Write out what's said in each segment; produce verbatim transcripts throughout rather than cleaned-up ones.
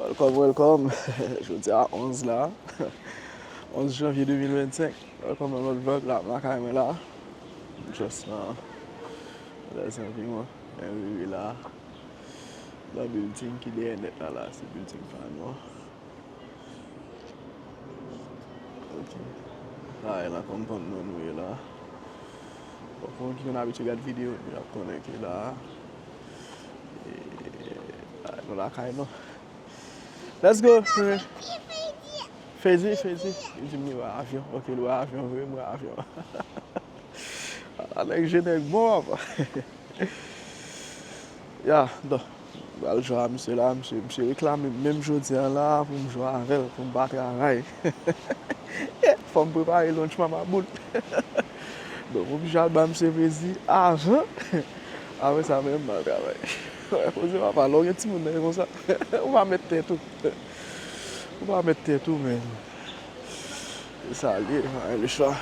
Welcome, welcome. Jodi a onz la. Onz janvye de mil vennsenk. Welcome nan lòt vlog la, m lakay mwen la. Just nan lèzanviwon. Men wi, wi la. Nan building ki dèyè nèt la, la, se building pa nou an. Ok. Sa e la konprann nou nou ye la. Bon, pou moun ki konn abitye gad videyo, y ap konnen ke la, e, a, nou lakay nou. Let's go! Fezi, Fezi. Li di m li wè avyon. Ok, li wè avyon vre, m wè avyon. A, nèg je nèg bon, papa. Ya, bon. M pral jwe a misye la, misye, misye reklame m menm jodi a la pou m jwe avè l, pou m pa travay. Fò m prepare lunch mama boul. Donk, m oblije al ba misye plezi avan. Apre sa, menm m al travay. Wè, koze papa, lè w gen timoun nan, e konsa. Ou pa met tèt ou. Ou pa met tèt ou, men. Se sa l ye, pa gen lechwa.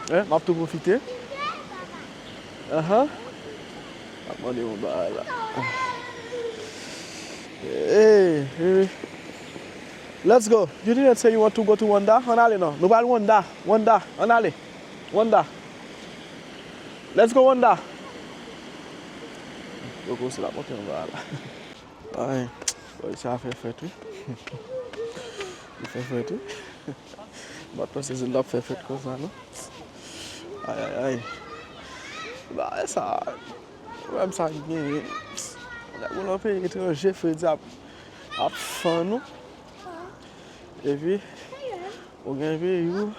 Hein, m ap tou pwofite. Ahan. M ap mande yon bagay la. Hey, hey. Let's go. You didn't say you want to go to Wanda? Ann ale non. Nou pral Wanda. Wanda. Ann ale. Wanda. Let's go, Wanda. Yo, kòmanse la monte anba la. Ay, bòy sa fè fèt, wi. Li fè fèt, wi. M pa t panse zil la ap fè fèt konsa, non. Ay, ay, ay. Bagay sa, pwoblèm sa ki genyen. Lè ou nan peyi etranje, fredi ap, ap fann ou. Epi, ou gen peyi ou,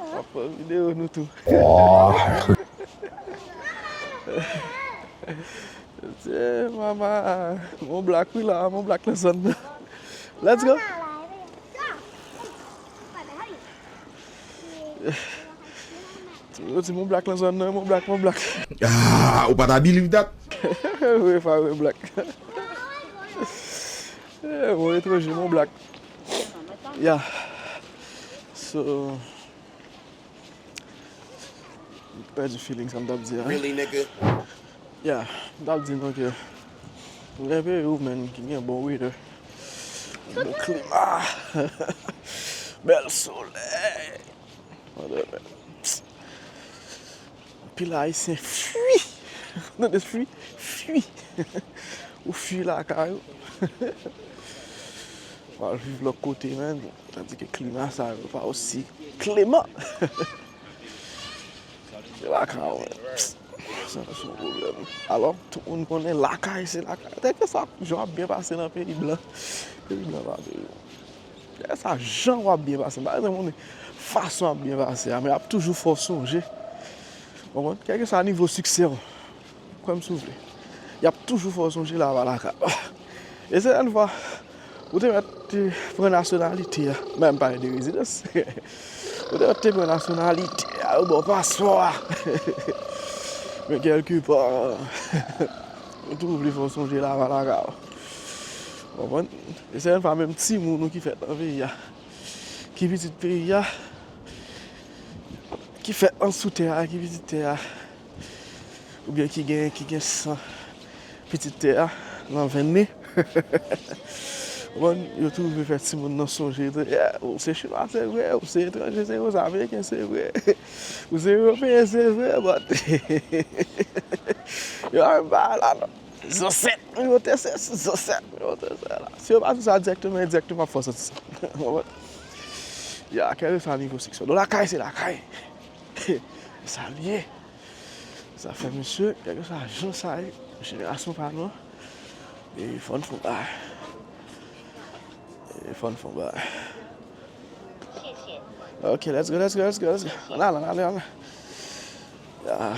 w ap pran videyo nou tou. Se mama, mon blak wi la, mon blak nan zòn nan. Let's go. Yo di mon blak nan zòn nan, mon blak, mon blak. Ah, ou pa ta believe that? Vre, pa vre, blak. Eh, mon etranje, mon blak. Yeah. So, m pèdi feeling sa m t ap di a. Really, nigga? Yeah, m t ap di nou ke m gen peyi ou, men, ki gen bon weather, bon klima, bèl solèy. Anpil Ayisyen fui. Tande fui, fui. Ou fui lakay ou. Ou al viv lòt kote, men. Tandis ke klima sa yo pa osi kleman. Se lakay ou, men. Sa se yon pwoblèm. Alò, tout moun konnen lakay, se lakay. Kèlkeswa jan w ap byen pase nan peyi blan, peyi blan pa peyi w. Kèlkeswa jan w ap byen pase, m pa bezwen konnen fason w ap byen pase a, men y ap toujou fè w sonje. Konprann? Kèlkeswa nivo siksè w, kwè m si w vle, y ap toujou fè w sonje la pa lakay. E se yon fwa, ou te mèt te pran nasyonalite a. Men m pale de rezidans. Ou te mèt te pran nasyonalite a, yo ba w paspò a. Men kèlkepa, ou toujou vle fè w sonje la pa lakay. Konprann? E se yon fwa menm timoun ou ki fèt nan peyi a, ki pitit peyi a, ki fèt ansou tè a, ki pitit tè a, oubyen ki gen, ki gen san pitit tè a nan venn li. Konprann? Yo toujou vle fè timoun nan sonje, yeah, ou se chinwa, se vre, ou se etranje, se vre, ou se ameriken, se vre, ou se ewopeyen, se vre, but yo pa menm bagay la, non. Zansèt nou yo te se, zansèt nou yo te se la. Si yo pa di w sa dirèkteman, endirèkteman, fò w santi sa. Konprann? Ya, kèlkeswa nivo siksè w, lakay se lakay. Sa l ye. Sa fè misye, kèlkeswa jan sa ye, jenerasyon pa nou an, e fò n fè yon bagay. E fò n fè yon bagay. Ok, let's go, let's go, let's go, let's go. Ann ale, ann ale, ann ale. Ah,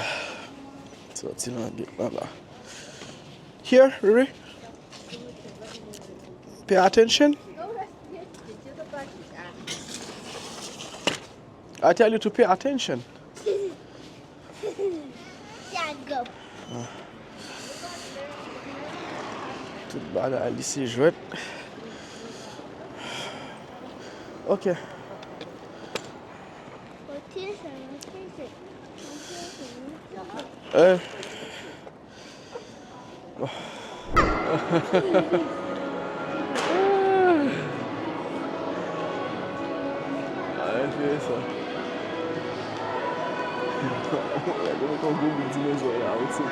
sòti nan gate lan la. Here, Riri. Pay attention. I tell you to pay attention. Tout bagay li se jwèt. Ok. Eh. Bon. Enteresan. Nèg yo mete yon gwo bout dinozò la, wi, ti.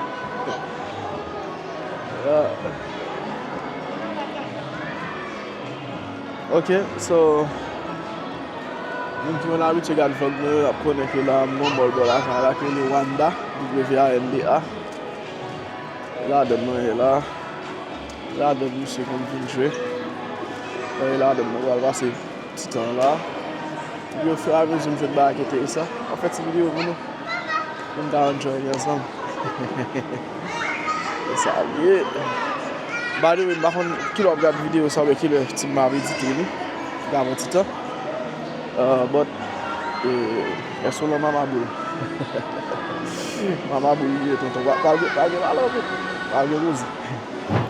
Ah. Ok, so, moun ki konn abitye gad vlog mwen yo, y ap konnen ke la, m nan bò, bò lakay la, ki rele Wanda, W A N D A. E ladann mwen ye la. Ladann misye konn vin jwe. E ladann mwen pral pase ti tan la. Epi ofiramezu m jwenn bagay ki enteresan, m ap fè ti videyo pou nou. Pou n ka enjoy li ansanm. E sa l ye. By the way, m pa konn kilè w ap gad videyo sa oubyen kilè ti m ap edite li. Gade yon ti tan. Uh, but, eh, èske w nan Mama Boul? Mama Boul li ye, tonton. Pa, pa, pa gen valè, tonton. Pa gen koze.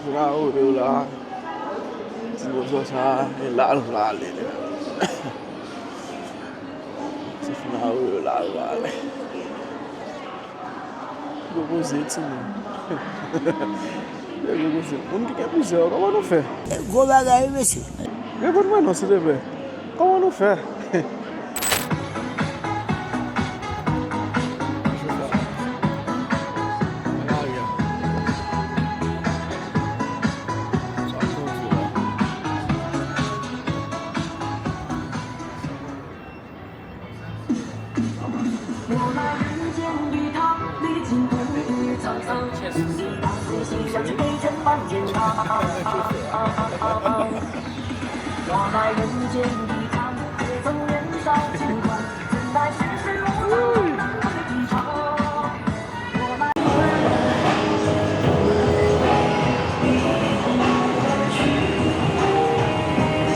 Pou n a ouvri w la. Ti bozo sa, e la l prale. Ti fina yo la, la. Gwo koze, timoun. Gwo koze. Moun ki gen plizyè, kòman nou fè? Gwo bagay, wi, mesye. Reponn mwen non, silteplè. Kòman nou fè?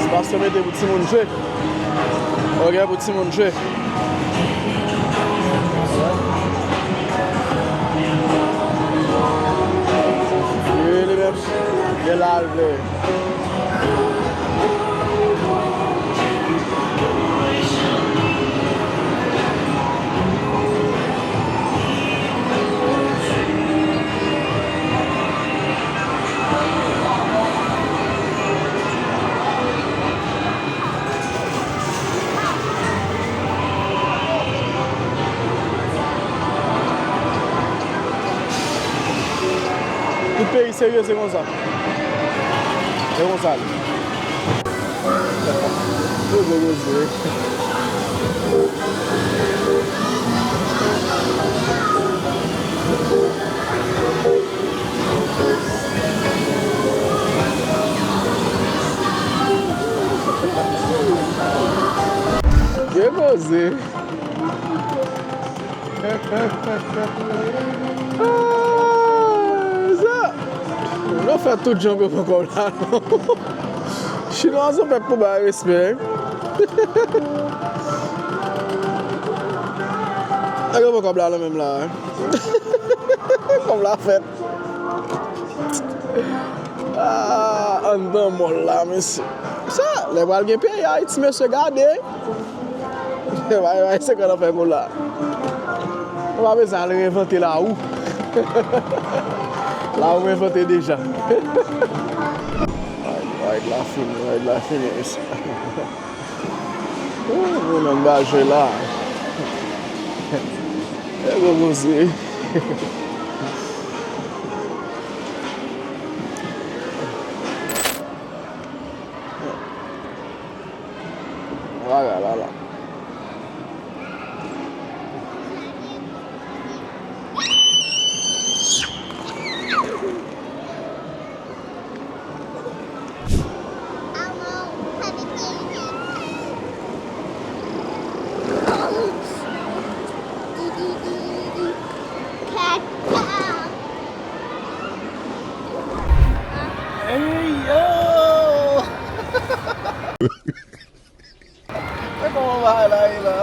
Ti pastè mete pou timoun jwe. Ok, pou timoun jwe. Li menm, gen la l vle. Tout peyi serye, se konsa. Se konsa l ye. Se gwo koze. Gen koze. Ah, sa. Nou fè tout jan pou pran kòb la, non. Chinwa se yon pèp pou bay respè, wi. Nèg yo pran kòb la, non, menm la, wi. Kòb la fèt. Ah, anndan mòl la, mesye. Sa, lè pral gen peyi Ayiti, mesye, gade. Bay, bay, se kòman fè kou la. Ou pa bezwen al reyvante lawou. Lawou envante deja. Ride, ride la fini, ride la fini, mesye. Ooh, moun anba jwe la. E gwo koze. Bagay la la. Hey, yo! Se kòman bagay la ye la?